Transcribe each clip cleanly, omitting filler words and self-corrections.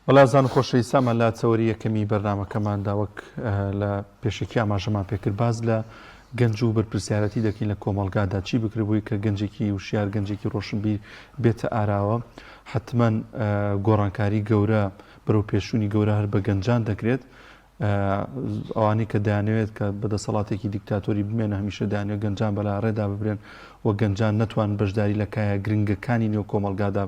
بەڵێ ئازیزان و خۆشەویستانمان لە چەوەری یەکەمی بەرنامەکەماندا وەک لە پێشەکی ئاماژەمان پێکرد باس لە گەنج و بەرپرسیارەتی دەکەین لە کۆمەڵگادا چی بکرێت بۆی کە گەنجێکی وشیار گەنجێکی ڕۆشنبیر بێتە ئاراوە حتمما گۆڕانکاری گەورە بەرەو پێشوونی گەورە هەر بە گەنجان دەکرێت ئەوانەی کە دەیانەوێت کە بە دەسەڵاتێکی دیکتاتۆری بمێنە هەمیشە دەیانەوێت گەنجان بەلاڕێدا ببرێن و گەنجان نەتوان بەشداری لە کایە گرنگەکانی نێو کۆمەڵگادا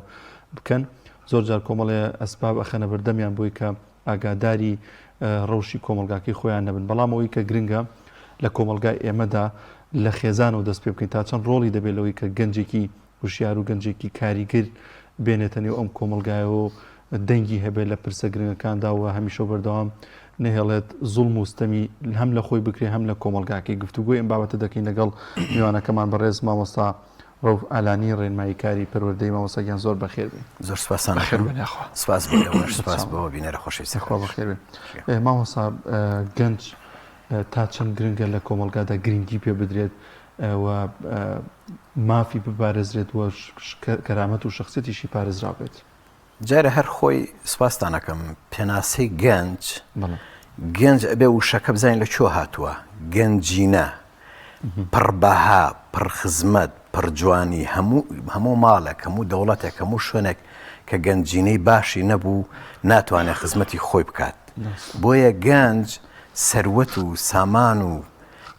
بکەن زۆر جار کۆمەڵێ ئەسباب ئەخەنە بەردەمیان بۆی کە ئاگاداری ڕەوشی کۆمەڵگاکەی خۆیان نەبن بەڵام ئەوەی کە گرنگە لە کۆمەڵگای ئێمەدا لە خێزانەوە دەست پێ بکەین تا چەند ڕۆڵی دەبێت لەوەی کە گەنجێکی وشیار و گەنجێکی کاریگر بێنێتە نێو ئەم کۆمەڵگایەوە و دەنگی هەبێت لە پرسە گرنگەکاندا و هەمیشە و بەردەوام نەهێڵێت زوڵم و ستەمی هەم لە خۆی بکرێ هەم لە کۆمەڵگاکەی. گفتوگۆی ئەم بابەتە دەکەین لەگەڵ میوانەکەمان بەڕێز مامۆستا ڕەوف ئالانی ڕێنماییکاری پەروەردەی. مامۆستا گیان زۆر بەخێر بێی. زۆر سپاستان بەخێر ئەکەم. بێن یاخوا. سپاس بۆ ئێوەش، سپاس بۆ بینەرە خۆشەویستەکانیش. یاخوا بەخێر بێن. مامۆستا گەنج تا چەند گرنگە لە کۆمەڵگادا گرنگی پێ بدرێت و مافی بپارێزرێت و کەرامەت و شەخسیەتیشی پارێزراو بێت. جارێ هەر خۆی سپاستان ئەکەم پێناسەی گەنج گەنج ئەبێ وشەکە بزانین لە کوێ هاتووە گەنجینە پڕبەها پڕخزمەت پڕجوانی هەموو هەموو ماڵێک هەموو دەوڵەتێک هەموو شوێنێک کە گەنجینەی باشی نەبوو ناتوانێت خزمەتی خۆی بکات بۆیە گەنج سەروەت و سامان و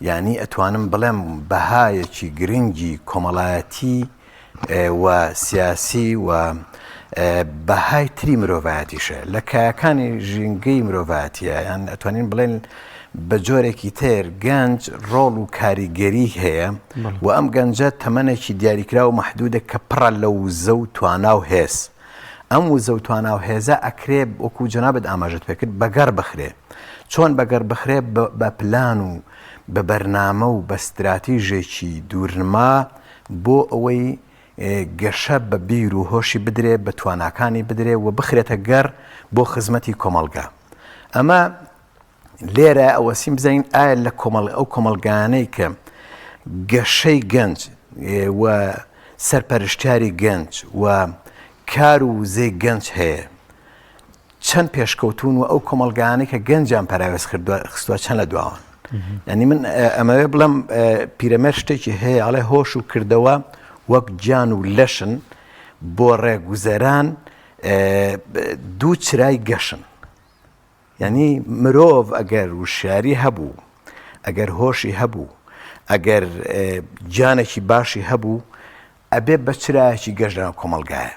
یانی ئەتوانم بڵێم بەهایەکی گرنگی کۆمەڵایەتی و سیاسی و بەهای تری مرۆڤایەتیشە لە کایەکانی ژینگەی مرۆڤایەتیە یان ئەتوانین بڵێن بە جۆرێکی تر گەنج ڕۆڵ و کاریگەری هەیە و ئەم گەنجە تەمەنێکی دیاریکرا و مەحدودە کە پڕە لە وزە و توانا و هێز ئەم وزە و توانا و هێزە ئەکرێ وەکو جەنابت ئاماژەت پێکرد بەگەڕ بخرێ چۆن بەگەڕ بخرێ بە پلان و بە بەرنامە و بە ستراتیژێکی دوورنما بۆ ئەوەی گەشە بە بیر و هۆشی بدرێ بە تواناکانی بدرێ و بخرێتە گەڕ بۆ خزمەتی کۆمەڵگا ئەمە لێرە ئەوەسیم بزانین ئایا لە کۆمەڵ ئەو کۆمەڵگانەی کە گەشەی گەنج و سەرپەرشتیاری گەنج و کار و وزەی گەنج هەیە چەند پێشکەوتون و ئەو کۆمەڵگانەی کە گەنجیان پەراوێز خستووە چەند لە دواوان یعنی من ئەمەوێ بڵم پیرەمێر شتێکی هەیە ئەڵێ هۆش و کردەوە وەک گیان و لەشن بۆ ڕێگوزەران دوو چرای گەشن یانی مرۆڤ ئەگەر وشیاری هەبوو، ئەگەر هۆشی هەبوو، ئەگەر گیانێکی باشی هەبوو، ئەبێ بە چرایەکی گەش لەناو کۆمەڵگایە.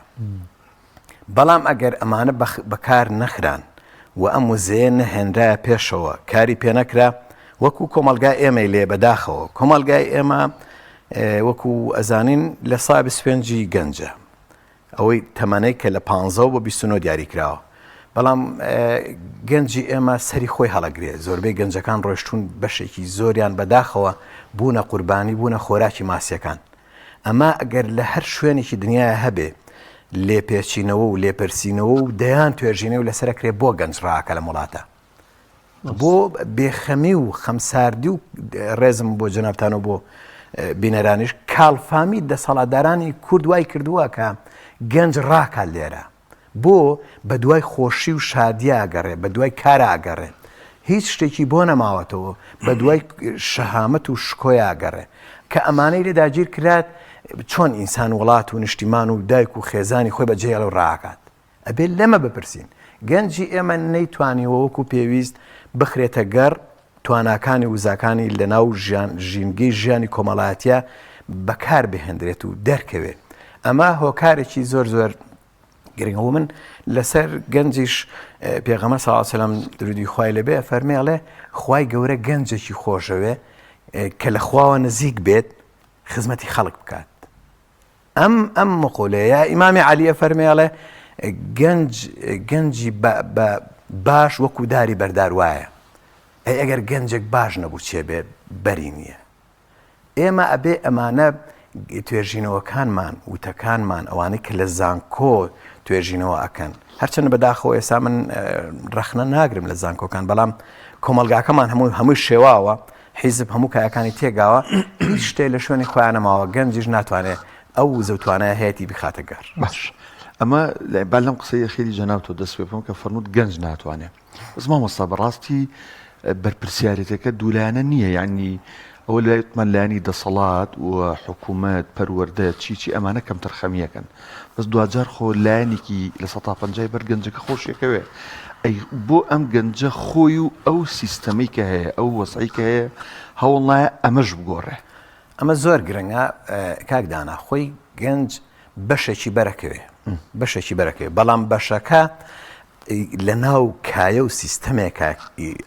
بەڵام ئەگەر ئەمانە بەکار نەخران و ئەم وزەیە نەهێنرایە پێشەوە، کاری پێ نەکرا، وەکو کۆمەڵگای ئێمەی لێ بەداخەوە کۆمەڵگای ئێمە وەکو ئەزانین لە سا 25 گەنجە. ئەوەی تەمەنەی کە لە پانزەوە بۆ 29 دیاری کراوە بەڵام گەنجی ئێمە سەری خۆی هەڵەگرێ زۆربەی گەنجەکان ڕۆشتون بەشێکی زۆریان بەداخەوە بوونە قوربانی بوونە خۆراکی ماسیەکان ئەمە ئەگەر لە هەر شوێنێکی دنیاە هەبێ لێپێچینەوە و لێپرسینەوە و دەیان توێژینەوە لەسەرکرێ بۆ گەنج ڕاکە لە وڵاتە بۆ بێخەمی و خەمساردی و ڕێزم بۆ جەنابتان و بۆ بینەرانیش کاڵفامی دەسەڵاتدارانی کورد وای کردووە کە گەنج ڕاکات لێرە بۆ بە دوای خۆشی و شادیا گەڕێ بە دوای کارا گەڕێ هیچ شتێکی بۆ نەماوەتەوە بە دوای شەهامەت و شکۆیا گەڕێ کە ئەمانەی لێ داگیر کرات چۆن ئینسان وڵات و نیشتیمان و دایک و خێزانی خۆی بەجێڵ و ڕاکات ئەبێ لەمە بپرسین گەنجی ئێمە نەیتوانیوە وەکو پێویست بخرێتە گەڕ تواناکانی وزاکانی لەناو ژیان ژینگەی ژیانی کۆمەڵایەتیە بەکار بهێندرێت و دەرکەوێت ئەمە هۆکارێکی زۆر زۆر گرنگە و من لەسەر گەنجیش پێغەمبەر صلی الله علیه و سلم درودی خوای لێبێ فەرمێ ئەڵێ خوای گەورە گەنجێکی خۆشەوێ کە لە خواوە نزیک بێت خزمەتی خەڵک بکات ئەم ئەم مقولەیە ئیمامی عەلی ئەفەرمێ ئەڵێ گەنج گەنجی بە باش وەکو داری بەردار وایە ئەی ئەگەر گەنجێک باش نەبوو چێ بێ بەری نییە ئێمە ئەبێ ئەمانە توێژینەوەکانمان وتەکانمان ئەوانەی کە لە زانکۆ توێژینەوە ئەکەن هەرچەند بەداخەوە ئێستا من ڕەخنە ناگرم لە زانکۆکان بەڵام کۆمەلگاکەمان هەموو هەمووی شێواوە حیزب هەموو کایەکانی تێگاوە، هیچ شتێ لە شوێنی خۆیان نەماوە، گەنجیش ناتوانێ ئەو وزە و توانایە هەیەتی بیخاتە گەڕ. باش. ئەمە با لەم قسەی ئەخیری جەنابتەوە دەست پێ بکەم کە فەرمووت گەنج ناتوانێ. بەس مامۆستا بەڕاستی بەرپرسیارێتەکە دوولایەنە نییە یعنی ئەوە لایتمان لایەنی دەسەڵات و حکوومەت پەروەردە چی چی ئەمانە کەمتەرخەمیەکەن بەس دواجار خۆ لایەنێکی لە سەتا پەنجای بەر گەنجەکە خۆشیەکەوێ ئەی بۆ ئەم گەنجە خۆی و ئەو سیستەمەی کە هەیە ئەو وەزعی کە هەیە هەوڵ نایە ئەمەش بگۆڕێ. ئەمە زۆر گرنگە کاک دانا خۆی گەنج بەشێکی بەرەکەوێ بەشێکی بەرەکەوێ بەڵام بەشەکە لە ناو کایە و سیستەمێکە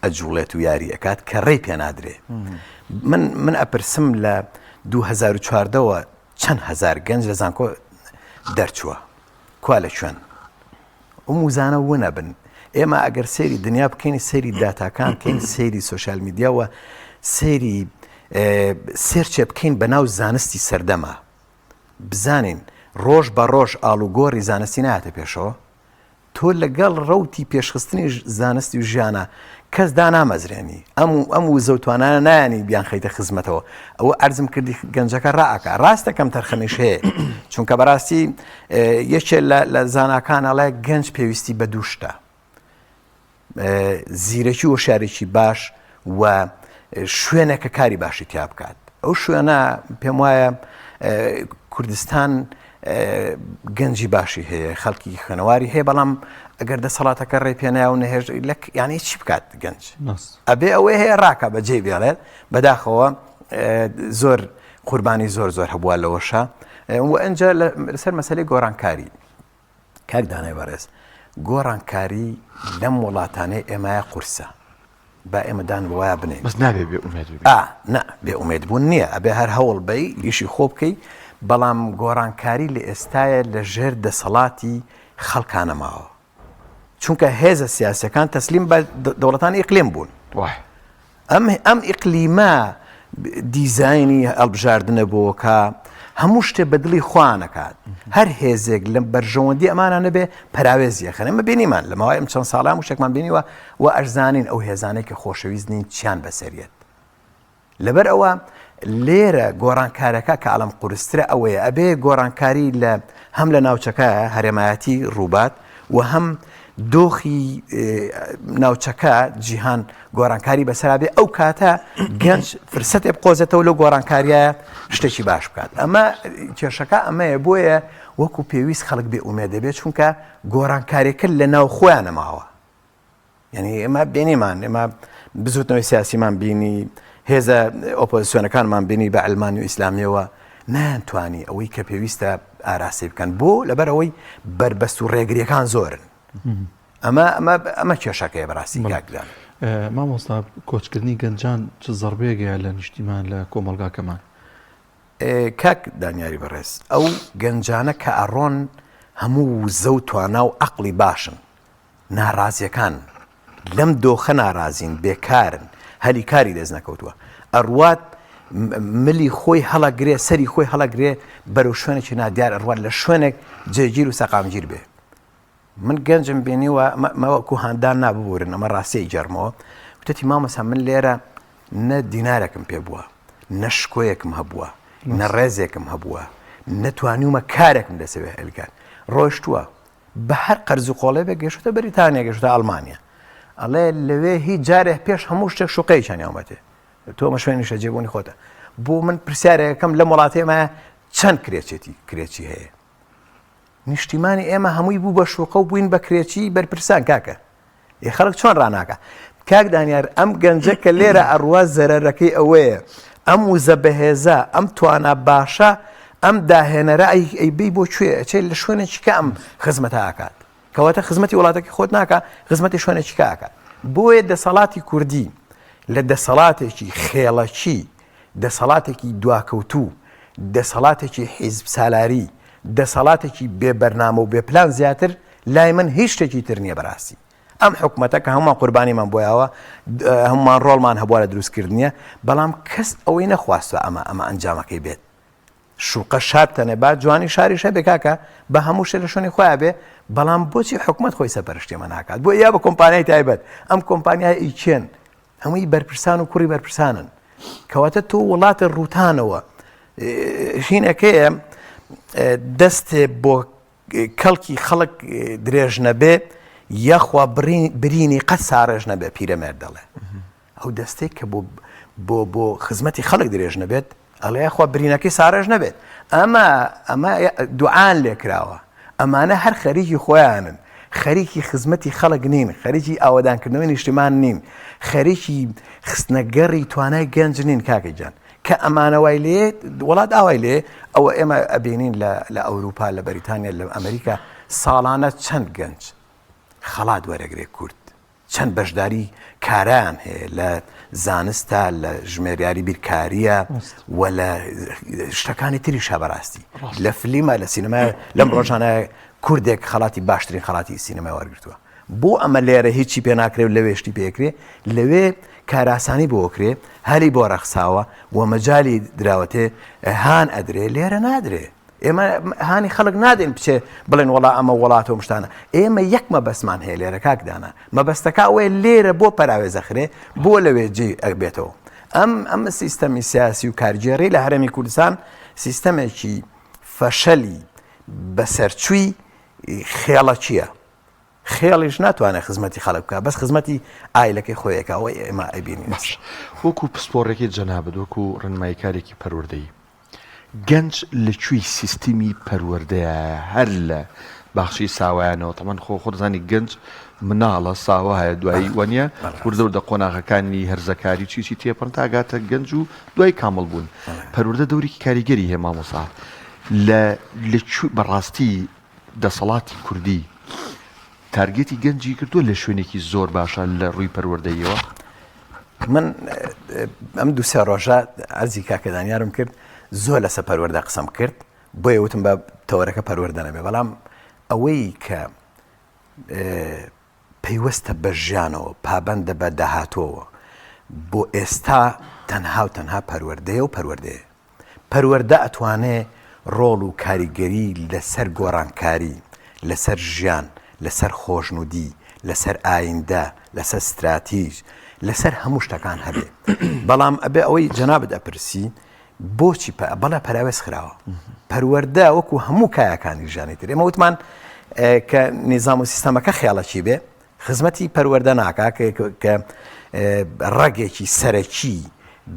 ئەجوڵێت و یاری ئەکات کە ڕێی پێنادرێ من من ئەپرسم لە 2014ەوە چەند هزار گەنج لە زانکۆ دەرچووە کوا لە کوێن ئەم وزانە ونەبن ئێمە ئەگەر سەیری دنیا بکەین سەیری داتاکان بکەین سەیری سۆشیال میدیاوە سەیری search ێ بکەین بە ناو زانستی سەردەمە بزانین ڕۆژ بە ڕۆژ ئاڵوگۆڕی زانستی ناتە پێشەوە تۆ لەگەڵ ڕەوتی پێشخستنی زانستی و ژیانە کەس دانامەزرێنی ئەم و ئەم وزە و توانانە نایانی بیانخەیتە خزمەتەوە ئەوە ئەرزم کردی گەنجەکە ڕائەکا ڕاستە کەم تەرخەمیش هەیە چونکە بەڕاستی یەکێ لە زاناکان ئەڵێ گەنج پێویستی بە دوو شتە زیرەکی و شارێکی باش و شوێنێک کە کاری باشی تیا بکات ئەو شوێنە پێم وایە کوردستان گەنجی باشی هەیە خەڵکی خوێنەواری هەیە بەڵام ئەگەر دەسەڵاتەکە ڕێ پێنایا و نەهێش لە یانی چی بکات گەنج ئەبێ ئەوەی هەیە ڕاکە بەجێ بێڵێت بەداخەوە زۆر قوربانی زۆر زۆر هەبووە لەوەشە و ئەنجا لەسەر مەسلەی گۆڕانکاری کاک دانای بەڕێز گۆڕانکاری لەم وڵاتانەی ئێمایە قورسە با ئێمە دان بەوەیا بنێین. بەس نابێ بێ ئومێد ببین. ئا نا بێ ئومێد بوون نییە ئەبێ هەر هەوڵ بەی ئیشی خۆ بکەی بەڵام گۆڕانکاری لە ئێستایە لە ژێر دەسەڵاتی خەڵکا نەماوە چونکە هێزە سیاسەکان تەسلیم بە دەوڵەتانی ئیقلیم بوون. وایە. ئەم ئەم ئیقلیمە دیزاینی هەڵبژاردنە بۆکە هەموو شتێ بە دڵی خۆیان ئەکات هەر هێزێک لە بەرژەوەندی ئەمانە نەبێ پەراوێزی ئەخەن ئێمە بینیمان لە ماوەی ئەم چەند ساڵە هەموو شتێکمان بینیوە و ئەشزانین ئەو هێزانەی کە خۆشەویست نین چیان بەسەریەت لەبەر ئەوە لێرە گۆڕانکارەکە کە ئەڵم قورسترە ئەوەیە ئەبێ گۆڕانکاری لە هەم لە ناوچەکە هەرێمایەتی ڕووبات و هەم دۆخی ناوچەکە جیهان گۆڕانکاری بەسەرا بێ ئەو کاتە گەنج فرسەتێ بقۆزێتەوە لەو گۆڕانکاریە شتێکی باش بکات ئەمە کێشەکە ئەمەیە بۆیە وەکو پێویست خەڵک بێ ئومێد دەبێت چونکە گۆڕانکاریەکە لە ناو خۆیان نەماوە یعنی ئێمە بینیمان ئێمە بزوتنەوەی سیاسیمان بینی هێزە ئۆپۆزیسیۆنەکانمان بینی بە ئەلمانی و ئیسلامیەوە نەیانتوانی ئەوەی کە پێویستە ئاراسی بکەن بۆ لەبەر ئەوەی بەربەست و ڕێگریەکان زۆرن ئەمە ئەمە ئەمە کێشەکەیە بەڕاستی کاک دانا. مامۆستا کۆچکردنی گەنجان چ زەڕبەیەک هەیە لە نیشتیمان لە کۆمەڵگاکەمان؟ کاک دانیاری بەڕێز ئەو گەنجانە کە ئەڕۆن هەموو وزە و توانا و عەقڵی باشن ناڕازیەکان لەم دۆخە ناڕازین بێکارن هەلی کاری دەست نەکەوتووە ئەڕوات ملی خۆی هەڵەگرێ سەری خۆی هەڵەگرێ بەرەو شوێنێکی نادیار ئەڕوات لە شوێنێک جێگیر و سەقامگیر بێ من گەنجم بینیوە مە وەکو هاندان نا ببورن ئەمە ڕاستیی گێڕمەوە وتەتی مامۆستا من لێرە نە دینارێکم پێ بووە نە شکۆیەکم هەبووە نە ڕێزێکم هەبووە نە توانیومە کارێکم دەسەوێ ئەلگات ڕۆشتووە بە هەر قەرز و قۆڵێ بێ گەشتە بەریتانیا گەشتە ئەڵمانیا ئەڵێ لەوێ هیچ جارێ پێش هەموو شتێک شوقەیەکیان یاومەتێ تۆ مە شوێنی شەجێبوونی خۆتە بۆ من پرسیارێکەکەم لەم وڵاتێمە چەند کرێچێتی کرێچی هەیە نیشتیمانی ئێمە هەمووی بوو بە شوقە و بووین بە کرێچی بەرپرسان کاکە ئێ خەڵک چۆن ڕناکە کاک دانیار ئەم گەنجە کە لێرە ئەڕوا زەرەرەکەی ئەوەیە ئەم وزە بەهێزە ئەم توانا باشە ئەم داهێنەرە ئەی ئەی بی بۆ کوێ ئەچێت لە شوێنێکی کە ئەم خزمەتە ئاکات کەواتە خزمەتی وڵاتەکەی خۆت ناکە خزمەتی شوێنێکی کاکە بۆیە دەسەڵاتی کوردی لە دەسەڵاتێکی خێڵەکی دەسەڵاتێکی دواکەوتوو، دەسەڵاتێکی حیزبسالاری، دەسەڵاتێکی بێ بەرنامە و بێ پلان زیاتر لای من هیچ شتێکی تر نییە بەڕاستی. ئەم حکومەتە کە هەموومان قوربانیمان بۆ یاوە، هەموومان ڕۆڵمان هەبووە لە دروستکردنیە، بەڵام کەس ئەوەی نەخواستوە ئەمە ئەمە ئەنجامەکەی بێت. شوقە شار تەنێ با جوانی شاریش هەبێ کاکە با هەموو شتێ لە شوێنی خۆیان بێ بەڵام بۆچی حکومەت خۆی سەرپەرشتی ئەمە ناکات بۆ یا بە کۆمپانیای تایبەت ئەم کۆمپانیای ئی کێن هەمووی بەرپرسان و کوڕی بەرپرسانن کەواتە تۆ وڵاتە ڕووتانەوە ژینەکەیە دەستێ بۆ کەڵکی خەڵک درێژ نەبێ یاخوا برینی قەت ساڕێژ نەبێ پیرەمێرد دەڵێ ئەو دەستێک کە بۆ بۆ بۆ خزمەتی خەڵک درێژ نەبێت ئەڵێ یاخوا برینەکەی ساڕێژ نەبێت ئەمە ئەمە دوعان لێکراوە ئەمانە هەر خەریکی خۆیانن خەریکی خزمەتی خەڵک نین خەریکی ئاوەدانکردنەوەی نیشتیمان نین خەریکی خستنەگەڕی توانای گەنج نین کاکە گیان کە ئەمانە وای لێ وڵات ئاوای لێ ئەوە ئێمە ئەبینین لە ئەوروپا لە بەریتانیا لە ئەمریکا ساڵانە چەند گەنج خەڵات وەرەگرێ کورد چەند بەشداری کارایان هەیە لە زانستا لە ژمێریاری بیرکاریە و لە شتەکانی تریشا بەڕاستی لە فلیمە لە سینەما لەم ڕۆژانە کوردێک خەڵاتی باشترین خەڵاتی سینەمای وەرگتووە بۆ ئەمە لێرە هیچی پێ ناکرێ و لەوێ شتی پێکرێ لەوێ کاراسانی بۆ کرێ هەلی بۆ ڕەخساوە و مەجای دراوەتێ هان ئەدرێ لێرە نادرێ ئێمە هانی خەڵک نادەین بچێ بڵێن وڵا ئەمە وڵاتە و مشتانە ئێمە یەک مەبەستمان هەیە لێرە کاک دانا مەبەستەکە ئەوەیە لێرە بۆ پەراوێزەخرێ بۆ لەوێ جێ ئەبێتەوە ئەم ئەم سیستەمی سیاسی و کارگێڕی لە هەرێمی کوردستان سیستەمێکی فەشەلی بەسەرچووی خێڵەکییە خێڵیش ناتوانێت خزمەتی خەڵک بکات بەس خزمەتی ئایلەکەی خۆی ئەکا ئەوەی ئێمە ئەیبینین. باش وەکو پسپۆڕێکی جەنابت وەکو ڕێنماییکارێکی پەروەردەیی گەنج لە کوێی سیستمی پەروەردەیایە هەر لە باخچەی ساوایانەوە تەبعەن خۆ خۆت دەزانی گەنج مناڵە ساوایە دوایی وانە وردە وردە قۆناغەکانی هەرزەکاری چی چی تێپەڕن تا گاتە گەنج و دوای کامڵ بوون پەروەردە دەورێکی کاریگەری هەیە مامۆسا لە لە کوێ بەڕاستی دەسەڵاتی کوردی تارگێتی گەنجی کردووە لە شوێنێکی زۆر باشە لە ڕووی پەروەردەییەوە؟ من ئەم دوو سێ ڕۆژە عەرزی کاکە دانیارم کرد زۆر لەسەر پەروەردە قسەم کرد بۆیە وتم بە تەوەرەکە پەروەردە نەبێ بەڵام ئەوەی کە پەیوەستە بە ژیانەوە پابەندە بە داهاتووەوە بۆ ئێستا تەنها و تەنها پەروەردەیە و پەروەردەیە پەروەردە ئەتوانێ ڕۆڵ و کاریگەری لەسەر گۆڕانکاری، لەسەر ژیان، لەسەر خۆشنودی، لەسەر ئایندە، لەسەر ستراتیژ، لەسەر هەموو شتەکان هەبێ. بەڵام ئەبێ ئەوەی جەنابت ئەپرسی بۆچی پە بەڵێ پەراوێز خراوە. پەروەردە وەکو هەموو کایەکانی ژیانی تر. ئێمە وتمان کە نیزام و سیستەمەکە خێڵەکی بێ، خزمەتی پەروەردە ناکا کە ڕەگێکی سەرەکی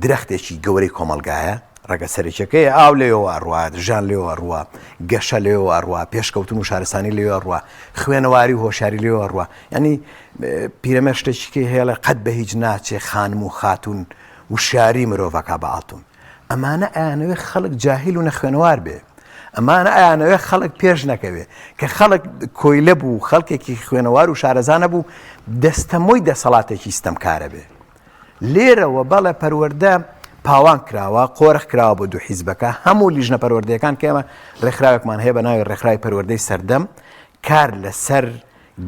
درەختێکی گەورەی کۆمەڵگایە، ڕەگە سەرەکیەکەی ئاو لێوە ئەڕوا، ژیان لێوە ئەڕوا، گەشە لێوە ئەڕوا، پێشکەوتن و شارستانی لێوە ئەڕوا، خوێنەواری و هۆشیاری لێوە ئەڕوا. یعنی پیرەمێرد شتێکی کەی هەیە قەت بە هیچ ناچێ خانم و خاتوون وشیاری مرۆڤەکە بە ئاڵتون. ئەمانە ئەیانەوێ خەڵک جاهیل و نەخوێنەوار بێ ئەمانە ئەیانەوێ خەڵک پێش نەکەوێ کە خەڵک کۆیلە بوو خەڵکێکی خوێنەوار و شارەزانە بوو دەستەمۆی دەسەڵاتێکی ستەمکارە بێ لێرەوە بەڵێ پەروەردە پاوان کراوە قۆرخ کراوە بۆ دوو حیزبەکە هەموو لیژنە پەروەردەیەکان کە ئێمە ڕێکخراوێکمان هەیە بە ناوی ڕێکخراوی پەروەردەی سەردەم کار لەسەر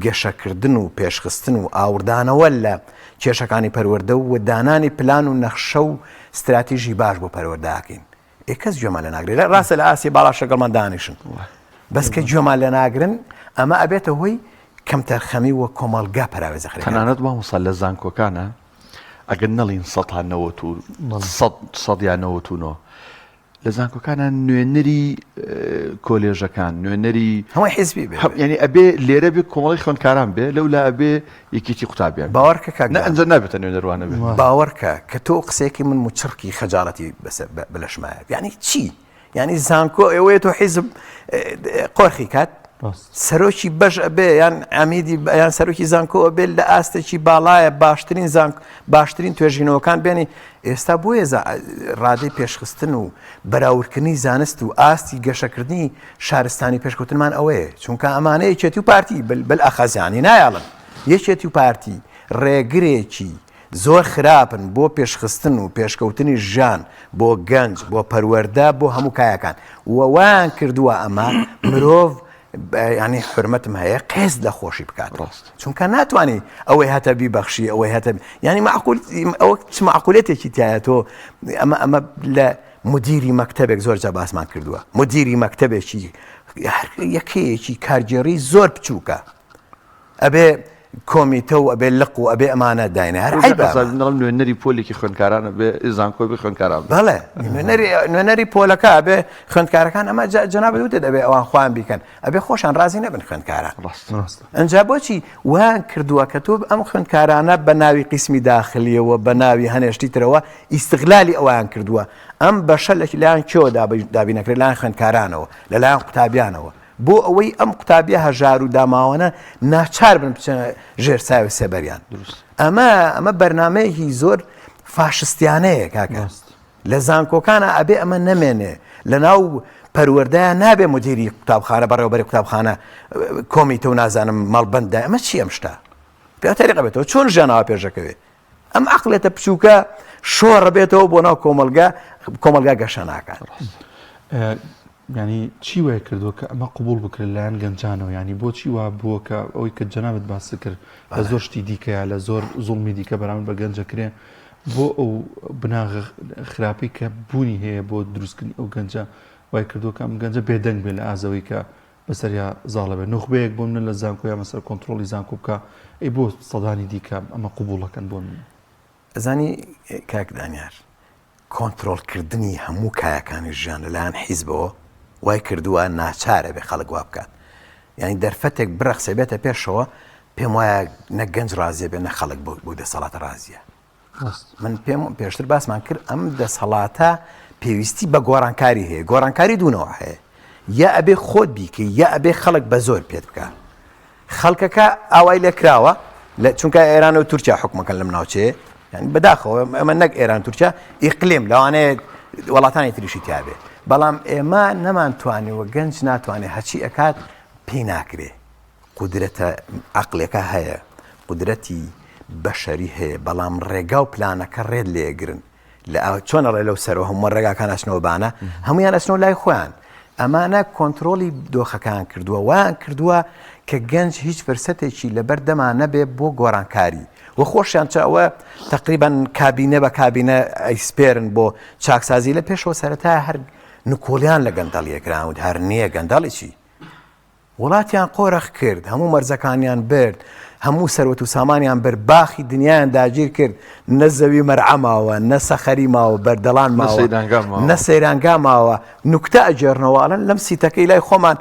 گەشەکردن و پێشخستن و ئاوڕدانەوە لە کێشەکانی پەروەردە و دانانی پلان و نەخشە و ستراتیژی باش بۆ پەروەردە ئەکەین. ئێ کەس گوێمان لێ ناگرێت. ڕاستە لە ئاستی باڵاش لەگەڵمان دانیشن. بەس کە گوێمان لێ ناگرن ئەمە ئەبێتە هۆی کەمتەرخەمی و کۆمەڵگا پەراوێز ئەخرێت. تەنانەت مامۆستا لە زانکۆکانا ئەگەر نەڵێین سەتا نەوەت و سەد سەد یا 99 لە زانکۆکانا نوێنەری کۆلێژەکان نوێنەری هەمووی حیزبی بێ یعنی ئەبێ لێرە بێ کۆمەڵی خوێندکاران بێ لەولا ئەبێ یەکێتی قوتابیان باوەڕکە کاک نە ئەنجا نابێتە نوێنەروانە بێ باوەڕکە کە تۆ قسەیەکی من موچڕکی خەجاڵەتی بەسەر بەلەشمایە یعنی چی یعنی زانکۆ ئێوەیە تۆ حیزب قۆرخی کات سەرۆکی بەش ئەبێ یان عەمیدی یان سەرۆکی زانکۆ ئەبێ لە ئاستێکی باڵایە باشترین زانک باشترین توێژینەوەکان بێنی ئێستا بۆیە ڕادەی پێشخستن و بەراوردکردنی زانست و ئاستی گەشەکردنی شارستانی پێشکەوتنمان ئەوەیە چونکە ئەمانە یەکێتی و پارتی بل ئەخەزیانی نایاڵن یەکێتی و پارتی ڕێگرێکی زۆر خراپن بۆ پێشخستن و پێشکەوتنی ژیان بۆ گەنج بۆ پەروەردە بۆ هەموو کایەکان و وایان کردووە ئەمە مرۆڤ ینی حرمەتم هەیە قێز لە خۆشی بکات ڕاست چونکە ناتوانانی ئەوەی هەتە بیبەخشی ئەوەی هەتە ینی معقول ئەوە چ معقولێتێکی تایە تۆ ئەمە ئەمە لە مدیری مەکتەبێک زۆر جا باسمان کردووە مدیری مەکتەبێکی یەکەیەکی کارگێڕی زۆر بچووکە ئەبێ. کۆمیتە و ئەبێ لق و ئەبێ ئەمانە داینێ هەر عەیبە ئەمە. دەڵێم نوێنەری پۆلێکی خوێندکاران ئەبێ زانکۆ بێ خوێندکاران بێ. بەڵێ نوێنەری نوێنەری پۆلەکە ئەبێ خوێندکارەکان ئەمە جەنابت وتت ئەبێ ئەوان خۆیان بیکەن ئەبێ خۆشان ڕازی نەبن خوێندکاران. ڕاستە. ئەنجا بۆچی وایان کردووە کە تۆ ئەم خوێندکارانە بە ناوی قیسمی داخلیەوە بە ناوی هەنێشتی ترەوە ئیستغلالی ئەویان کردووە ئەم بەشە لە لایەن کێوە دابینەکرێت لایەن خوێندکارانەوە لەلایەن قوتابیانەوە بۆ ئەوەی ئەم قوتابیە هەژار و داماوانە ناچار بن بچنە ژێر سایە و سێبەریان ئەمە ئەمە بەرنمەیەکی زۆر فاشستیانەیە کاکە لە زانکۆکانە ئەبێ ئەمە نەمێنێ لە ناو پەروەردەیان نابێ مدیری قوتابخانە بەڕێوەبەری قوتابخانە کۆمیتە و نازانم مەڵبەندە ئەمە چی ئەم شتە پێ تەریقە بێتەوە چۆن ژیانەوە پێشەکەوێ ئەم عقلێتە بچووکە شۆڕە بێتەوە بۆ ناو کۆمەلگا کۆمەلگا گەشە ناکات ینی چی وای کردووە کە ئەمە قوبول بکرێت لایەن گەنجانەوە ینی بۆچی وا بووە کە ئەوەی کە جەنابەت باس کرد لە زۆر شتی دیکەیە لە زۆر زوڵمی دیکە بەرامبەر بە گەنجەکرێ بۆ ئەو بناغە خراپەی کە بوونی هەیە بۆ دروستکردنی ئەو گەنجە وای کردووە کە ئەم گەنجە بێدەنگ بێت لە ئازەوەی کە بەسەریا زاڵە بێت نوخبەیەک بۆ منە لە زانکۆ یا مەسەر کۆنتترۆلی زانکۆ بکە ئەی بۆ سەدانی دیکە ئەمە قوبوڵەکەن بۆ من ئەزانی کاک دانیار کۆنترۆڵکردنی هەموو کایەکانی ژیان لەلایەن حیزبەوە وای کردووە ناچارە بێ خەڵک وا بکات یعنی دەرفەتێک برەخسێ بێتە پێشەوە پێم وایە نە گەنج ڕازیە بێ نە خەڵک بۆ دەسەڵاتە ڕازیە من پێم پێشتر باسمان کرد ئەم دەسەڵاتە پێویستی بە گۆڕانکاری هەیە گۆڕانکاری دوونەوە هەیە یا ئەبێ خۆت بیکەی یا ئەبێ خەڵک بە زۆر پێت بکە خەڵکەکە ئاوای لێکراوە لە چونکە ئێران و تورکیا حکومەکەن لەم ناوچەیە یعنی بەداخەوە ئەمە نەک ئێران تورکیا ئیقلیم لەوانەیە وڵاتانی تریشی تیاابێ بەڵام ئێمە نەمانتوانی و گەنج ناتوانێت هەچی ئەکات پێی ناکرێ قودرەتە عەقلێکە هەیە، قودرەتی بەشەری هەیە، بەڵام ڕێگا و پلانەکە ڕێت لێگرن. لە چۆن ئەڵێ لەو سەرەوە هەموو ڕێگاکان ئەچنەوە بانە، هەمویان ئەچنەوە لای خۆیان. ئەمانە کۆنترۆڵی دۆخەکان کردووە، وایان کردووە کە گەنج هیچ فرسەتێکی لەبەر دەما نەبێ بۆ گۆڕانکاری. و خۆشیان چ ئەوە تقریبان کابینە بە کابینە ئەیسپێرن بۆ چاکسازی لە پێشەوە سەرەتا هەر نکۆڵیان لە گەندەڵیە کراون هەر نییە گەندەڵی چی؟ وڵاتیان قۆرخ کرد، هەموو مەرزەکانیان برد، هەموو سەروەت و سامانیان برد، باخی دنیایان داگیر کرد، نە زەوی مەرعە ماوە، نە سەخەری ماوە، بەردەڵان ماوە، نە سەیرانگا ماوە. نوکتە ئەگێڕنەوە ئەڵێن لەم سیتەکەی لای خۆمان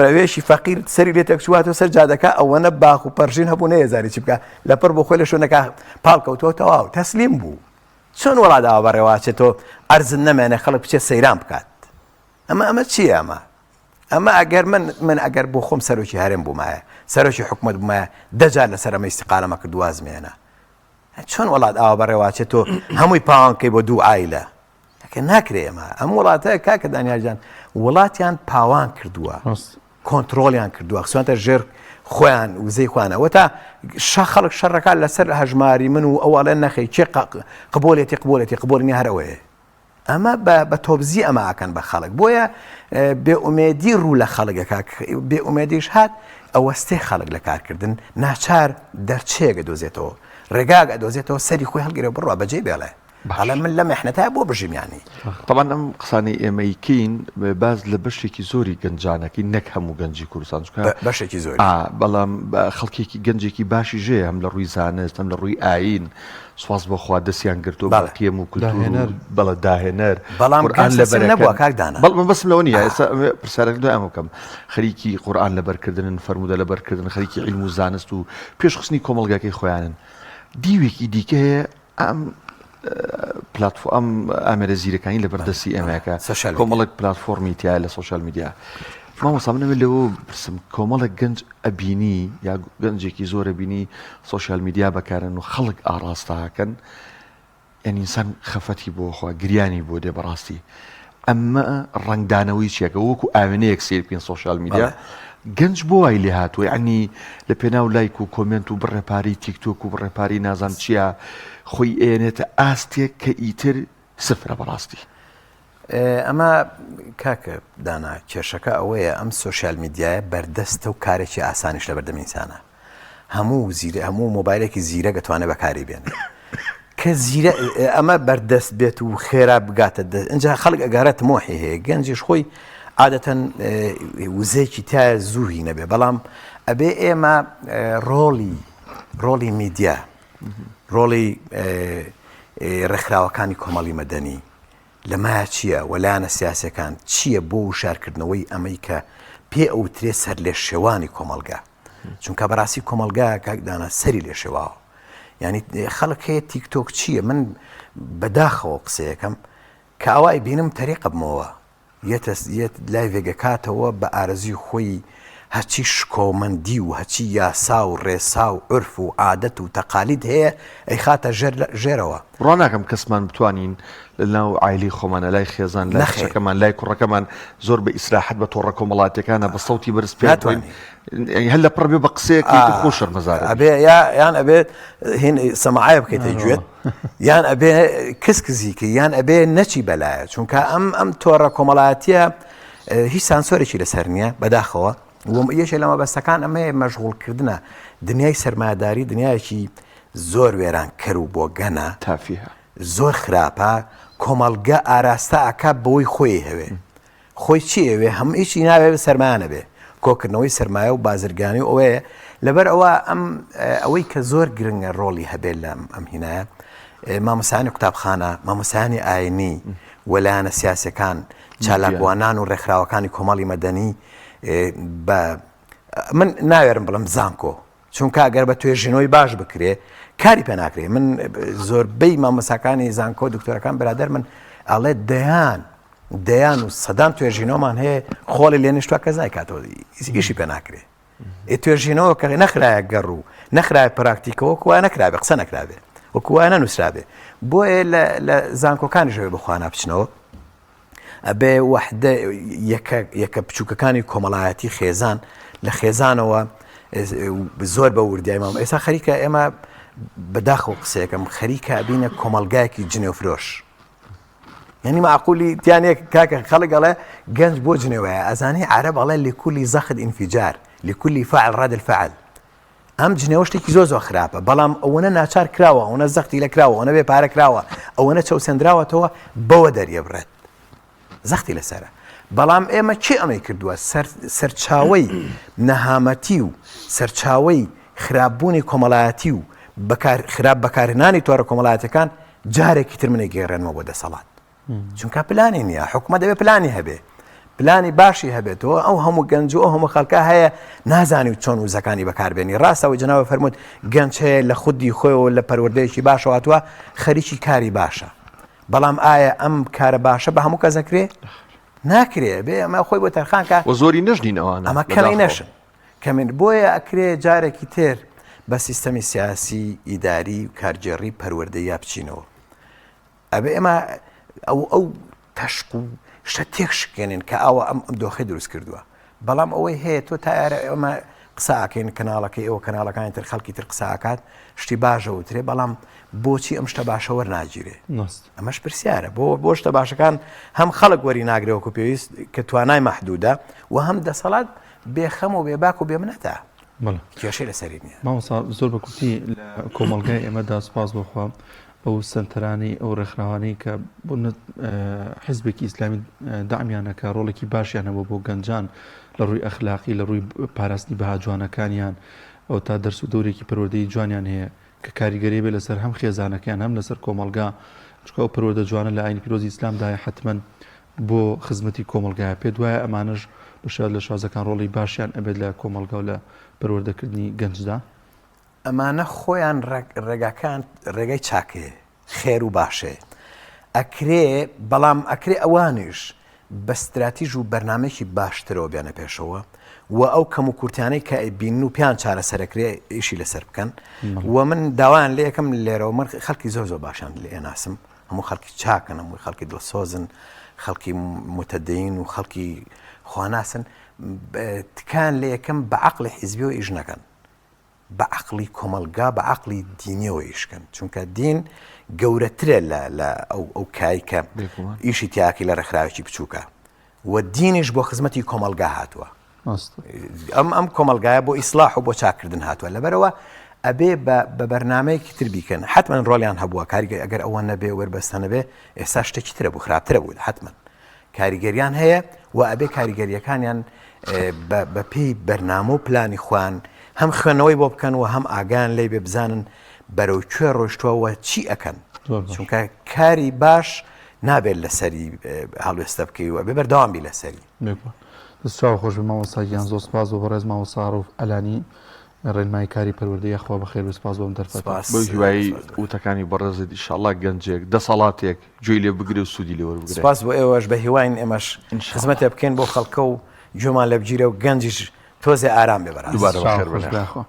ڕەوێشی فەقیر سەری لێ تێکچوو هاتەوە سەر جادەکە ئەوەنە باخ و پەرژین هەبوو نەیەزانی چی بکا لەپڕ بۆ خۆی لە شوێنەکە پاڵ کەوتەوە تەواو تەسلیم بوو. چۆن وڵات ئاوا بەڕێوە ئەچێت تۆ عەرزت نەمێنێ خەڵک بچێت سەیران بکات؟ ئەمە ئەمە چییە ئەمە؟ ئەمە ئەگەر من من ئەگەر بۆ خۆم سەرۆکی هەرێم بوومایە سەرۆکی حکومەت بوومایە دەجار لەسەر ئەمە ئیستیقالەمە کرد وازم هێنا چۆن وڵات ئاوا بەڕێواچێت تۆ هەمووی پاوانکەی بۆ دوو ئایلە کە ناکرێ ئێمە ئەم وڵاتە کاکە دانیارجان وڵاتیان پاوان کردووە کۆنتترۆلیان کردووە خسوانتە ژێر خۆیان وزەی خوانەوە تا شە خەڵک شەڕەکان لەسەر هەژماری من و ئەوڵێن نەخی چێ قبولێتی قبولێتی قبولنی هەرەوەیە ئەمە بە بە تۆبزی ئەمە ئەکەن بە خەڵک بۆیە بێ ئومێدی ڕوو لە خەڵک ئەکا بێ ئومێدیش هات ئەوەستێ خەڵک لە کارکردن ناچار دەرچەیەک ئەدۆزێتەوە ڕێگاک ئەدۆزێتەوە سەری خۆی هەڵگرێ و بڕوا بەجێی بێڵێ ئەڵێ من لە مێحنەتای بۆ بژیم یانی. تەبعەن ئەم قسانەی ئێمەی کەین باس لە بەشێکی زۆری گەنجانەکەین نەک هەموو گەنجی کوردستان چونکە بەشێکی زۆری ئا بەڵام خەڵکێکی گەنجێکی باشیش هەیە هەم لە ڕووی زانست هەم لە ڕووی ئایین سوپاس بۆ خوا دەستیان گرتووە بە قیەم و کولتوور و بەڵێ داهێنەر بەڵام قورئان لەبەر نەبووە کاک دانا. بەڵێ مەبەستم لەوە نییە ئێستا ئەمەوێ پرسیارەکە دوای ئەمە بکەم خەریکی قورئان لەبەرکردنن فەرموودە لەبەرکردن خەریکی عیلم و زانست و پێشخستنی کۆمەڵگاکەی خۆیانن دیوێکی دیکە هەیە ئەم پلاتفۆ ئەم ئامێرە زیرەکانی لە بەردەستی ئێمەکە کۆمەڵێک پلاتفۆرمی تیا لە سۆشیال میدیا مامۆستا من ئەمەوێ لەوە بپرسم کۆمەڵێک گەنج ئەبینی یا گەنجێکی زۆر ئەبینی سۆشیال میدیا بەکارن و خەڵک ئاڕاستەکەن یعنی ئینسان خەفەتی بۆ خوا گریانی بۆ دێ بەڕاستی ئەمە ڕەنگدانەوەی چیەکە وەکو ئاوێنەیەک سیر بکەین سۆشیال میدیا گەنج بۆ وای لێ هاتووە یعنی لە پێناو لایک و کۆمێنت و بڕێ پارەی تیکتۆک و بڕێ پارەی نازان چییە خۆی ئێنێتە ئاستێک کە ئیتر سفرە بەڕاستی. ئەمە کاکە دانا کێشەکە ئەوەیە ئەم سۆشیال میدیایە بەردەستە و کارێکی ئاسانیش لە بەردەم ئینسانە هەموو زیرە هەموو مۆبایلێکی زیرەک ئەتوانێت بەکاری بێنێت کە زیرە ئەمە بەردەست بێت و خێرا بگاتە دەست ئینجا خەڵک ئەگەرە تمۆحی هەیە گەنجیش خۆی عادەتەن وزەیەکی تایە زوو هی نەبێ بەڵام ئەبێ ئێمە ڕۆڵی ڕۆڵی میدیا ڕۆڵی ڕێکخراوەکانی کۆمەڵی مەدەنی لەمایە چییە و لایەنە سیاسەکان چییە بۆ وشارکردنەوەی ئەمەی کە پێ ئەوترێ سەر لێ شێوانی کۆمەڵگا چونکە بەڕاستی کۆمەڵگا کاک دانا سەری لێ شێواوە یعنی خەڵک هەیە تیکتۆک چییە من بەداخەوە قسەیەکەم کە ئەوای بینم تەریقە بمەوە یەتە یەت لایڤێک ئەکاتەوە بە ئارەزوی خۆی هەرچی شکۆمەندی و هەرچی یاسا و ڕێسا و عورف و عادەت و تەقالید هەیە ئەیخاتە ژێر ژێرەوە. بڕوا ناکەم کەسمان بتوانین لە ناو عایلەی خۆمانە لای خێزان لای نەخێر. کچەکەمان لای کوڕەکەمان زۆر بە ئیسراحەت بە تۆڕە کۆمەڵاتیەکانە بە سەوتی بەرز پێیان بڵێین ناتوانی. یانی هەر لە پڕ بێ بە قسەیەک کەی تۆ خۆ شەرمەزار ئەبی. ئەبێ یا یان ئەبێ هین سەماعەیە بکەیتە گوێت یان ئەبێ کز کزی کەی یان ئەبێ نەچی بەلایە چونکە ئەم ئەم تۆڕە کۆمەڵایەتیە هیچ سانسۆرێکی لەسەر نییە بەداخەوە یەکێ لە مەبەستەکان ئەمەیە مەشغوڵکردنە دنیای سەرمایەداری دنیایەکی زۆر وێرانکەر و بۆگەنە تافیه زۆر خراپە کۆمەڵگە ئاراستە ئەکا بەوەی خۆی هەوێ خۆی چی ئەوێ هەم هیچی ناوێ سەرمایە نەبێ کۆکردنەوەی سەرمایە و بازرگانی و ئەوەیە لەبەر ئەوە ئەم ئەوەی کە زۆر گرنگە ڕۆڵی هەبێت لە ئەم هینایە مامۆسانی قوتابخانە مامۆسانی ئاینی وەلایەنە سیاسەکان چالاکوانان و ڕێکخراوەکانی کۆمەڵی مەدەنی بە من ناوێرم بڵم زانکۆ چونکە ئەگەر بە توێژینەوەی باش بکرێ کاری پێ ناکرێ من زۆربەی مامۆساکانی زانکۆ دکتۆرەکان برادەر من ئەڵێ دەیان دەیان و سەدان توێژینەوەمان هەیە خۆڵی لێ نیشتوە کەس نایکاتەوە ئیشی پێ ناکرێ ئێ توێژینەوە کە نەخرایە گەڕ و نەخرایە پراکتیکەوە کوە نەکرابێ قسە نەکرابێ وەکو وایە نەنووسرابێ بۆیە لە زانکۆکانیشەوە بخوانا بچنەوە ئەبێ وەحدە یەکە یەکە بچووکەکانی کۆمەڵایەتی خێزان لە خێزانەوە زۆر بە وردیای مام ئێستا خەریکە ئێمە بەداخەوە قسەیەکەم خەریکە ئەبینە کۆمەڵگایەکی جنێوفرۆش یعنی معقولی تیانێک کاکە خەڵک ئەڵێ گەنج بۆ جنێوەیە ئەزانی عەرەب ئەڵێ لکولی زەخت ئینفیجار لکولی فعل رد الفعل ئەم جنێوە شتێکی زۆر زۆر خراپە بەڵام ئەوەنە ناچار کراوە ئەوەنە زەختی لە کراوە ئەوەنە بێ پارە کراوە ئەوەنە چەوسێندراوەتەوە بەوە دەریەبڕێت زەختی لەسەرە بەڵام ئێمە کێ ئەمەی کردووە سەرچاوەی نەهامەتی و سەرچاوەی خراپبوونی کۆمەڵایەتی و بەکار خراپ بەکارهێنانی تۆڕە کۆمەڵایەتەکان جارێکی تر منی گەڕێنمەوە بۆ دەسەڵات چونکە پلانی نییە حکومە دەبێت پلانی هەبێ پلانی باشی هەبێتەوە ئەو هەموو گەنج و ئەو هەموو خەڵکە هەیە نازانی و چۆن وزەکانی بەکاربێنی ڕاستەوە جناوە فەرمووت گەنج هەیە لە خودی خۆیەوە لە پەروەردەیەکی باشەوە خەریکی کاری باشە بەڵام ئایا ئەم کارە باشە بە هەموو کەس دەکرێ ناکرێ بێ ئەمە خۆی بۆ تەرخانکە و زۆری نەژنین ئەوانە ئەمە کەمی نەشن کەمین بۆیە ئەکرێ جارێکی تر بە سیستەمی سیاسی ئیداری و کارگێڕی پەروەردەییا بچینەوە ئەبێ ئێمە ئەو ئەو تەشق و شتە تێک شکێنین کە ئاوا ئەم ئەم دۆخی دروست کردووە بەڵام ئەوەی هەیە تۆ تا ئێرە ئێمە قسە ئەکەین کەناڵەکەی ئێوە کەناڵەکانی تر خەڵکی تر قسە ئەکات شتی باشە وترێ بەڵام بۆچی ئەم شتە باشە وەرناگیرێ ئەمەش پرسیارە بۆ بۆ شتە باشەکان هەم خەڵک وەری ناگرێ وەکو پێویست کە توانای مەحدودە و هەم دەسەڵات بێخەم و بێباک و بێمنەتە کێشەی لەسەری نییە. مامۆستا زۆر بە کورتی لە کۆمەڵگای ئێمەدا سوپاس بۆ خوا ئەو سەنتەرانەی ئەو ڕێکخراوانەی کە بۆ حزبێکی ئیسلامی دامیانەکە ڕۆڵێکی باشیان هەبوو بۆ گەنجان لە ڕووی ئەخلاقی لە ڕووی پاراستنی بەها جوانەکانیان ئەو تا دەرس و دەورێکی پەروەردەی جوانیان هەیە کە کاریگەری بێ لەسەر هەم خێزانەکەیان هەم لەسەر کۆمەڵگا چونکە ئەو پەروەردە جوانە لە ئاینی پیرۆزی ئیسلامدایە حتمما بۆ خزمەتی کۆمەڵگایە پێت وایە ئەمانەش بە شێواز لە شازەکان ڕۆڵی باشیان ئەبێت لە کۆمەڵگا و لە پەروەردەکردنی گەنجدا؟ ئەمانە خۆیان ڕێگاکان ڕێگای چاکەیە خێر و باشەیە ئەکرێ بەڵام ئەکرێ ئەوانیش بە ستراتیژ و بەرنمەیەکی باشترەوە بێنە پێشەوە و ئەو کەم و کورتانەی کە ئەیبین و پیان چارەسەرەکرێ ئیشی لەسەر بکەن و من داوایان لێ یەکەم لێرەوە من خەڵکی زۆر زۆر باشان لێ ناسم هەموو خەڵکی چاکن هەمووی خەڵکی دڵسۆزن خەڵکی متدەین و خەڵکی خواناسن تکان لە یەکەم بە عقلی حیزبیەوە ئیش نەکەن بە عەقڵی کۆمەڵگا بە عەقڵی دینیەوە ئیش کەن چونکە دین گەورەترە لە لە ئەو ئەو کای کە ئیشی تیاکی لە ڕێکخراوێکی بچووکە و دینیش بۆ خزمەتی کۆمەڵگا هاتووە ئەم ئەم کۆمەلگایە بۆ ئیسلاح و بۆ چاکردن هاتووە لەبەرەوە ئەبێ بە بەرنمەیەکی تر بیکەن حتمما ڕۆلیان هەبووە کاریگە ئەگەر ئەوە نەبێ وەربەستە نەبێ ئێستا شتێکی ترە بوو خراپترە بوو حتمما. کاریگەریان هەیە و ئەبێ کاریگەریەکانیان بە پێی بەرنامە و پلانی خۆیان هەم خوێندنەوەی بۆ بکەن و هەم ئاگایان لێی بێ بزانن بەرەو کوێ ڕۆیشتووە و چی ئەکەن چونکە کاری باش نابێت لەسەری هەڵوێستە بکەی و ئەبێ بەردەوام بی لەسەری. دەست چاو خۆش بێ مامۆستا گیان زۆر سپاس بۆ بەڕێز مامۆستا ڕەوف ئەلانی ڕێنمایی کاری پەروەردە یاخوا بەخێر بێ سپاس بۆ ئەم دەرفەتە. سپاس بەو هیوایەی وتەکانی بەڕێزت ئیشاڵڵا گەنجێک دەسەڵاتێک گوێی لێ بگرێ و سوودی لێ وەربگرێ. سپاس بۆ ئێوەش بەهیواین ئێمەش خزمەتێ بکەین بۆ خەڵکە و گوێمان لێ بگیرێ و گەنجیش تۆزێ ئارام بێ بەڕاستی. دووبارە بەخێر چاو بێن. خۆش بێ یاخوا.